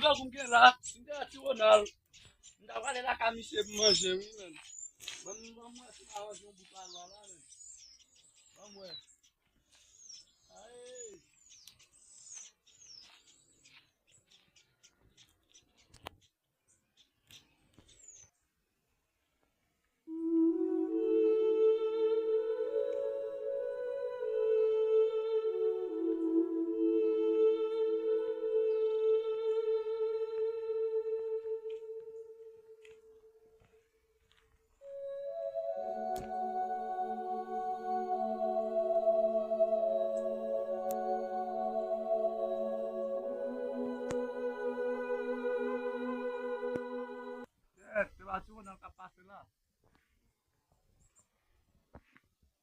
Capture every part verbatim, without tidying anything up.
Sa pou m gen la, m te wè ti Ronald. M ta prale lakay misye pou manje, wi, menn. Ban m, ban m wè si m ka manje yon bout pa lwa la, menn. Ban m wè. Ay. Kèt, se pa ti Ronald k ap pase la.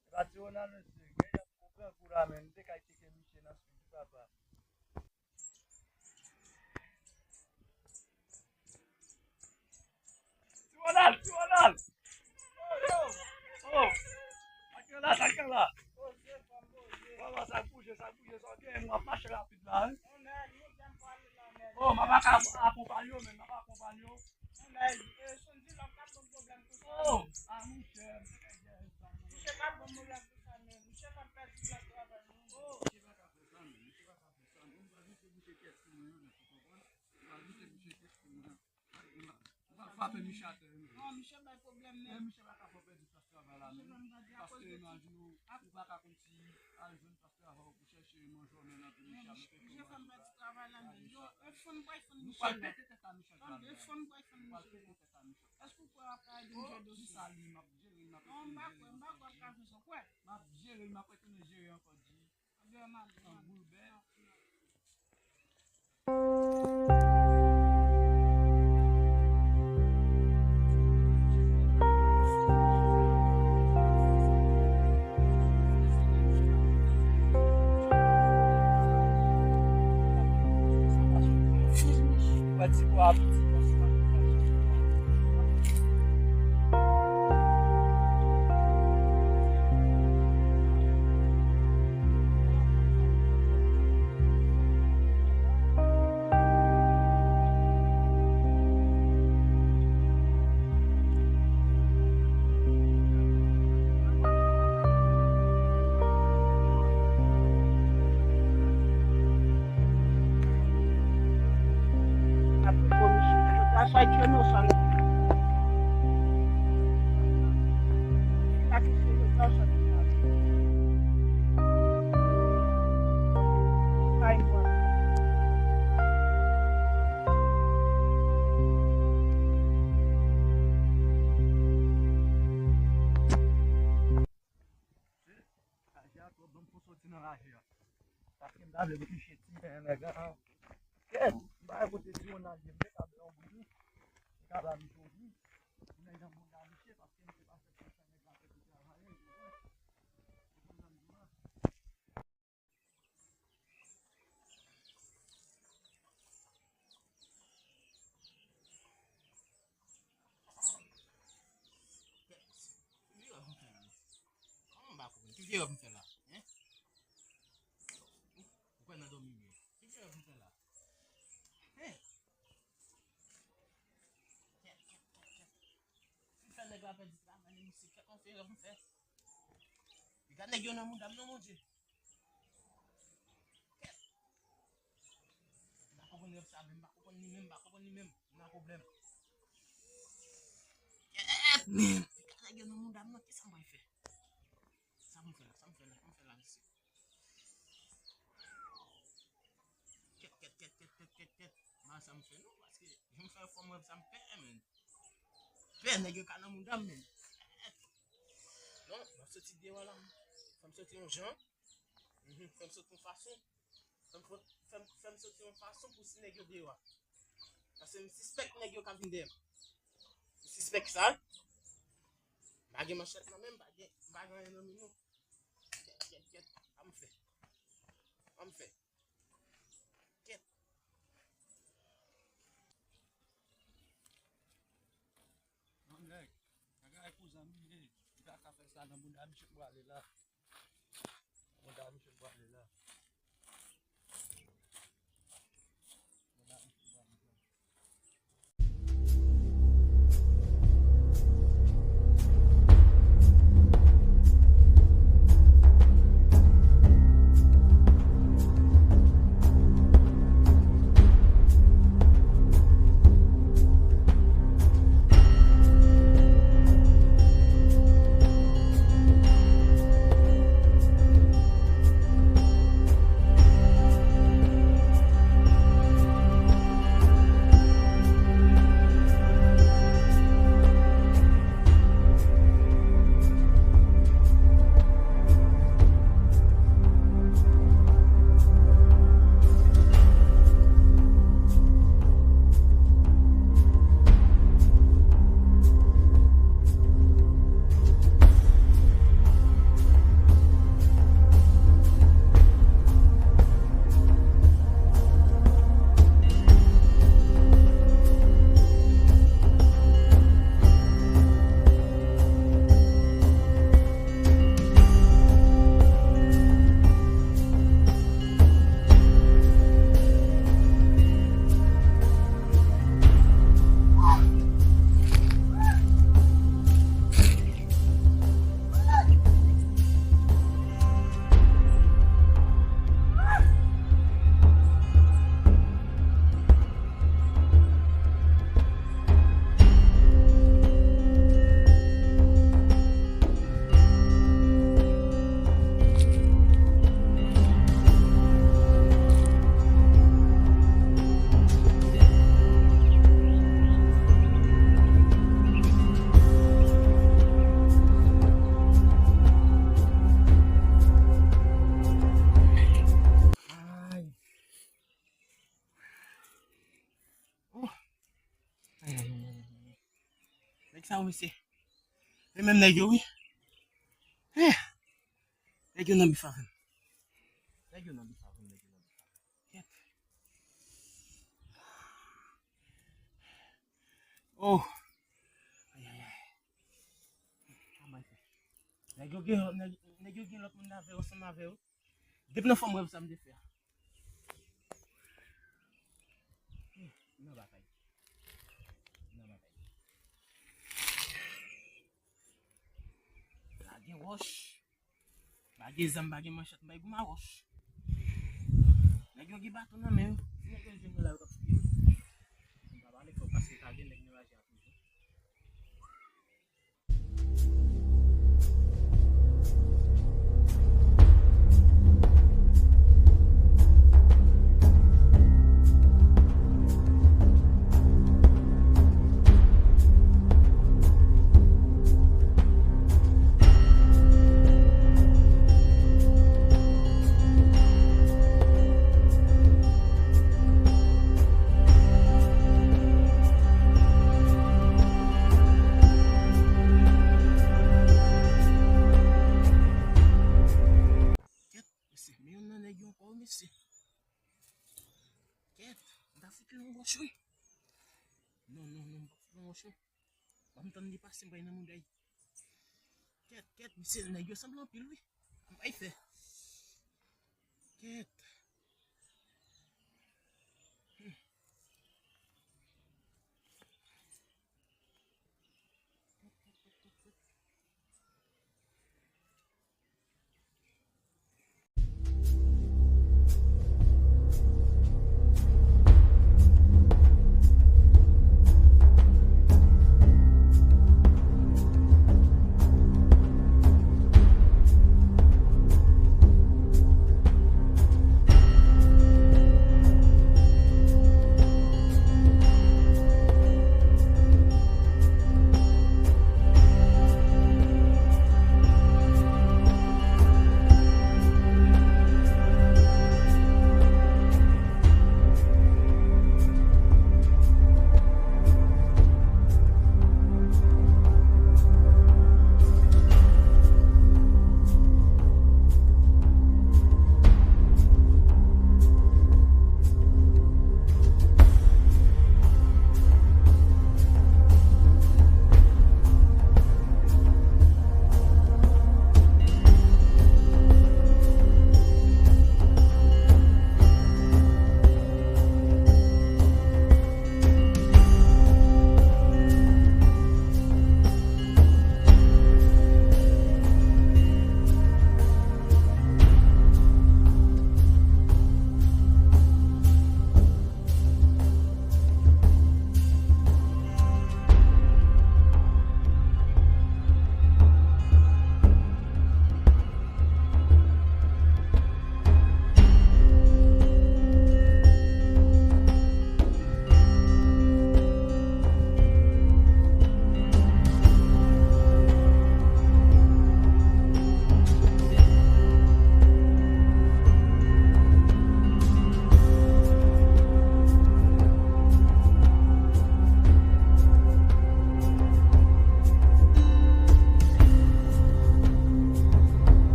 Se pa ti Ronald, mesye. Gen yon pran kou la, men. M te kay tcheke misye nan sud, papa. Ti Ronald, ti Ronald! Oh, oh, oh! Sa k gen la, sa k gen la? Kòman sa k bouje, sa k bouje, sa w gen? M ap mache rapid la, wi. Oh, m ap akonpanye w, men, m ap akonpanye w. Oh, a, monchè. Misye pa ka fè sa, men. Misye pa ka fè sa, men. Misye pa ka fè sa, men. Misye pa ka fè sa, men. M pral mete bouch kèt sou mwen, ou konprann? M pral mete bouch kèt sou mwen. M pral frape misye atè, wi. Non, misye bay pwoblèm, men. Men misye pa ka fè w pèdi plas travay la, men. Paske imajine w, ou pa ka konn si al jwenn plas travay ou pou chèche manje w, men nan peyi sa, men misye fè m pèdi travay la, men. Yo, e fon bwè, fon misye la. Nou pral pete tèt a misye jodi a. Tande, fon bwè, fon misye la. Nou pral pete tèt a misye. Èske w kwè w ap ka ede m jere dosye a? Non, m pa kwè, m pa kwè w ap ka fè sa, w kwè? M ap jere l, m ap retounen jere ankò, di. An boulbè. Raje a twòp, ban m fon soti nan raje a. Paske m ta vle m touche ti men nèg la. Kèt, m pa wè kote ti Ronald ye, m te ka bè yon bout wi. M te ka ba misye yon bout. Pou nèg nan bounda misye, paske misye pa fè konsa nèg la fè pou travay, ou konprann? Ou konn sa m di w la? Ki vye rèv m fè la? Kòman m pa konprann? Ki vye rèv m fè la? Hein? Ou kwè nan dòmi m ye? Ki vye rèv m fè la? Hein? Kèt, kèt, kèt, kèt. M fè nèg la pèdi travay li, misye, kèt, yon vye rèv m fè. Piga nèg yo nan mouda m non, Bondye. Kèt. M pa konprann rèv sa menm, m pa konprann li menm, m pa konprann li menm. M nan pwoblèm. Kèt, men, piga nèg yo nan mouda m nan, kisa m pral fè? Sa m fè la, sa m fè la, sa m fè la, mesye. Kèt, kèt, kèt, kèt, kèt, kèt, kèt. M pa sa m fè non, paske jan m fè fò m wè sa m pè, men. Pè, nèg yo ka nan mouda m, men. Non, m ap soti deyò la. Fò m soti yon jan. Mhm, fò m soti yon fason. Fò m, fò m, fò m soti yon fason pou si nèg yo deyò a. Paske m sispèk nèg yo ka vin dèyè m. M sispèk sa. M pa gen manchèt nan men m, m pa gen, m pa gen anyen nan men nou. Kèt, kèt, kèt. Sa m fè? Sa m fè? Kèt. Yon nèg, bagay pou zanmi ye. Li pa ka fè sa nan mouda misye m prale la. Mouda misye m prale la. Mouda misye m prale la. Sa w, mesye. E menm nèg yo, wi. Eh. Nèg yo nan bif avè m. Nèg yo nan bif avè m, nèg yo nan bif avè m. Kèt. Oh. Ay, ay, ay. Sa bay fè. Nèg yo gen, nèg, nèg yo gen lòt moun nan avè yo, ansanm avè yo. Depi nan fòm rèv sa m te fè a. Hmm, nan batay. Nan batay. La gen wòch. Pa gen zam, pa gen manchèt, m bay gou mawòch. Nèg yo gen baton nan men yo. Si nèg yo jwenn mwen la, yo k ap touye m. M pa pale fò paske ka gen nèg nan raje a toujou. Kèt, mesye, men youn nan nèg yo ankò, mesye. Kèt, m ta fout li yon wòch, wi. Non, non, non, m pa fout li yon wòch, non. Ban m tann li pase, m pral nan mouda l. Kèt, kèt, mesye, nèg yo sanble anpil, wi. An bay fè. Kèt.